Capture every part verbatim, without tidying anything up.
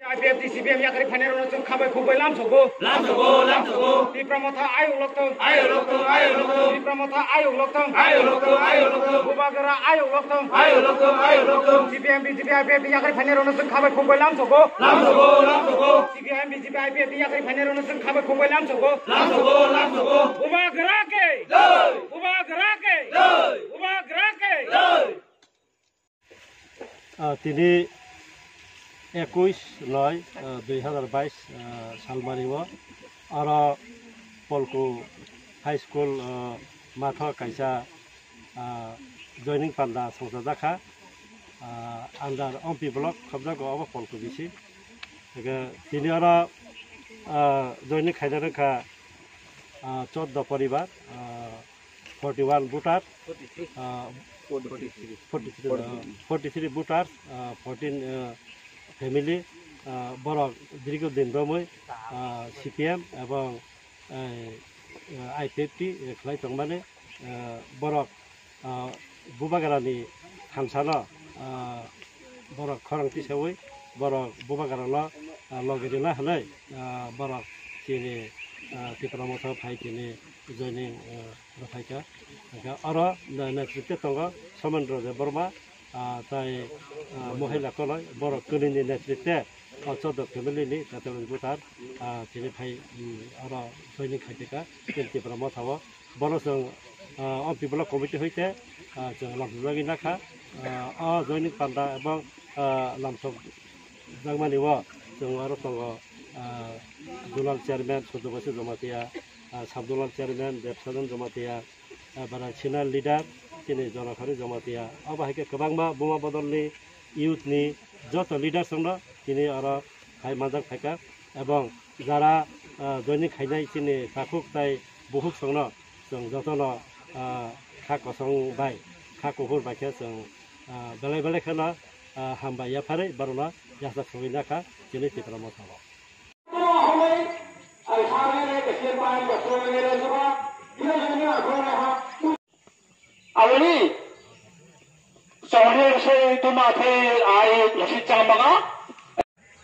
I P F T C P M yakari phainai rokno chwng khabai khukbai lamsogo. Lamsogo, lamsogo. Tipra Motha ayuk loktong. Ayuk loktong, ayuk loktong. Tipra Motha ayuk loktong. Ayuk loktong, ayuk loktong. Bubagra ayuk loktong. Ayuk loktong, ayuk loktong. C P M B J P I P F T yakari phainai rokno chwng khabai khukbai lamsogo. Lamsogo, lamsogo. C P M B J P I P F T yakari phainai rokno chwng khabai khukbai lamsogo. Lamsogo, lamsogo. Bubagra ke. Jai. Bubagra ke. Jai. Bubagra ke. Jai. Ah, tini ekush noi, ah, dui hazar bais, ah, salmani o oro Polku High School, ah, matho kaisa, ah, joining panda songchajakha, ah, under Ompi block khobjago obo Polku bisi. Tini oro, ah, joining khaina rwkha, ah, choddo poribar, ah, forty one voter, ah, forty three, ah, forty three voter, ah, fourteen, ah, family, ah, borok dirgo din romwi, ah, C P M ebong, eh, eh, I P F T, eh, khlai tongmani, eh, borok, ah, Bubagrani thansano, ah, borok khorang tisawi borok Bubagrano, ah, logi rwna hwnwi, ah, borok chini, ah, Tipra Motha phai tini joining, ah, rwphaikha. Hwnkhe oro ne-, netritwe tongo Somendra Debbarma, ah, tai, ah, Mohila Koloi, borok kwnwini netritwe, ah, choddo family ni category voter, ah, tini phai, mm, oro joining khaiphaikha, chini Tipra Motha o. Bono chwng, ah, o Tipra committee hoite, ah, chwng lamsokjagwi nakha, ah, o joining panda ebong, ah, lamsok jakmani o chwng oro tongo, ah, zonal chairman Surjobasi Jamatia, ah, sub zonal chairman Debsadan Jamatia, ah, bara senior leader chini Jonokhari Jamatia. Abo hai khe kwbangma Buma Bodolni youth ni joto leaders rokno tini oro hai manjak phaikha, ebong jara, ah, joining khainai chini takhuk tai bukhuk songno chwng jotono, ah, kha kosong bai, kha kuphur bai khe chwng, ah, belai belai kheno, ah, hambai yapharwi borokno yachak sogwi nakha chini Tipra Motha o. Aboni chongni se tuma the ai lasi chambaga.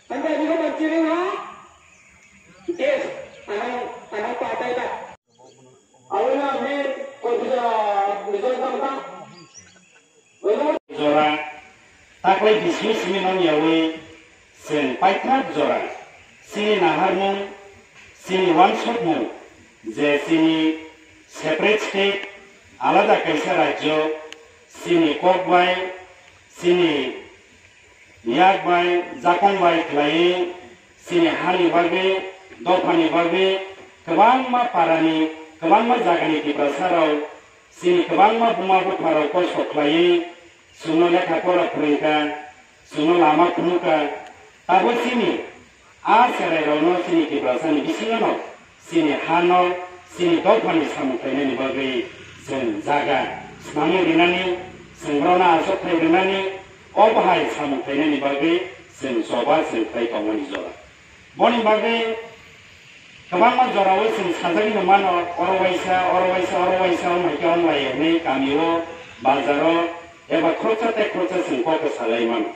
Anda juga menciri ha? Yes, ano ano patai ba. Awalnya me kau bisa bisa tangkap. Jora taklai bising simi non yawi chwng paithak jora chini naharmung, chini wansukmung je chini separate state, alada kaisa rajyo, chini kok bai, chini yak bai, jakong bai khlaiwi chini hani bagwi, dophani bagwi kwbangma parani, kwbangma jagani Tiprasa rok chini kwbangma buma bupharok kosto khlaiwi chwngno lekha pora phwrwngkha, chwngno lama phunukha. Tabo chini a cherairokno chini Tiprasani bisingono chini hano, chini dophani samung khlainani bagwi chwng jaga swnamwi rinani, chwng borokno achukthai rinani, o bahai samung khlainani bagwi chwng choba chwng khlai tongmani jora. Boni bagwi kwbangma jorao chwng sajagwi mano, oro waisa, oro waisa, oro waisa, wng hai khe wng lai hwnwi kamio, bazaro eba khoroksa tei khoroksa chwng kok salai mano.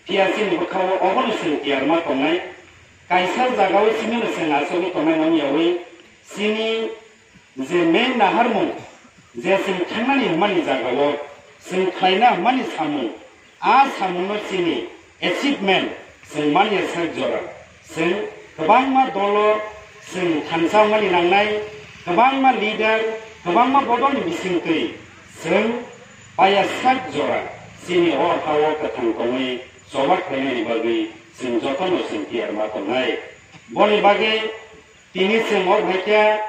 Phiya chini bwkhao obono chwng tiyar ma tongnai. Kaisa jagao chini chwng achugwi tongnai wng yawi chini je main naharmung, je chwng thangnani hwnmani jagao chwng khlaina hwnmani samung, a samungno chini achievement chwng manya sak jora. Chwng kwbangma dolo chwng thansa wngmani nangnai, kwbangma leader, kwbangma bodolni bisingtwi chwng paya sak jora chini o ha-o kwthang tongwi choba khlainani bagwi chwng jotono chwng tiyar ma tongnai. Boni bagwi tini chwng o hai khe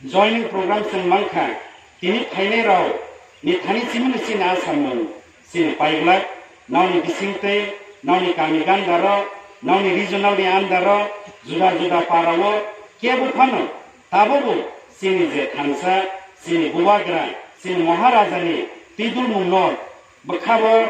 joining program chwng mankha, tini phainai rok ni thani chimino chini a samung chini paiglak, nokni bisingtwi, nokni kami gandaro, nokni regional ni andaro, juda juda parao kebo phano tabukbo chini je thansa, chini bubagra, chini Maharajani twidulmungno bwkhabo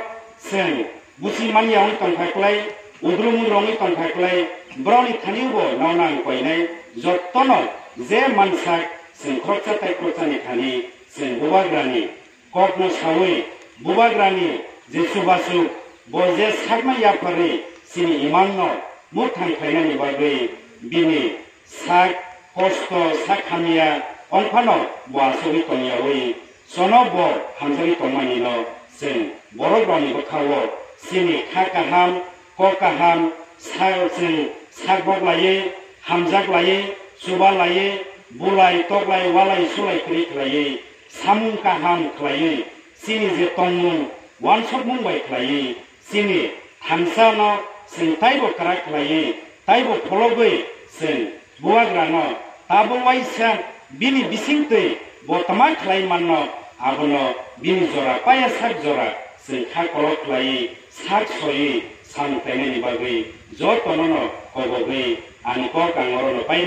chwng busi manya wng tongkha kwlai, udrumung rwngwi tongkha kwlai, borokni thaniubo nokna ang koinai, jottono je mansak chwng khoroksa tai khoroksani thani chwng bubagrani kokno saui, bubagrani je chubasuk, bo je sakma yapharwi chini imangno Muthang khlainani bagwi bini sak kosto, sak hamya wng phano bo achugwi tongyaui, chono bo hamjagwi tongmani no chwng borok rokni bwkha o chini kha kaham, kok kaham, sa-, chwng sak bok laiwi, hamjak laiwi, chuba laiwi, bulai, toklai, walai, sulai kwrwi khlaiwi, samung kaham khlaiwi, chini je tongmung, wansukmung bai khlaiwi, chini thangsano chwng taibo kwrak khlaiwi, taibo phologwi chwng bubagrano tabuk waisa bini bisingtwi bo tama khlai manno, abono bini jora paya sak jora chwng kha kolok khlaiwi sak soiwi samung khlainani bagwi jotono no kobogwi ani kok ang orono pai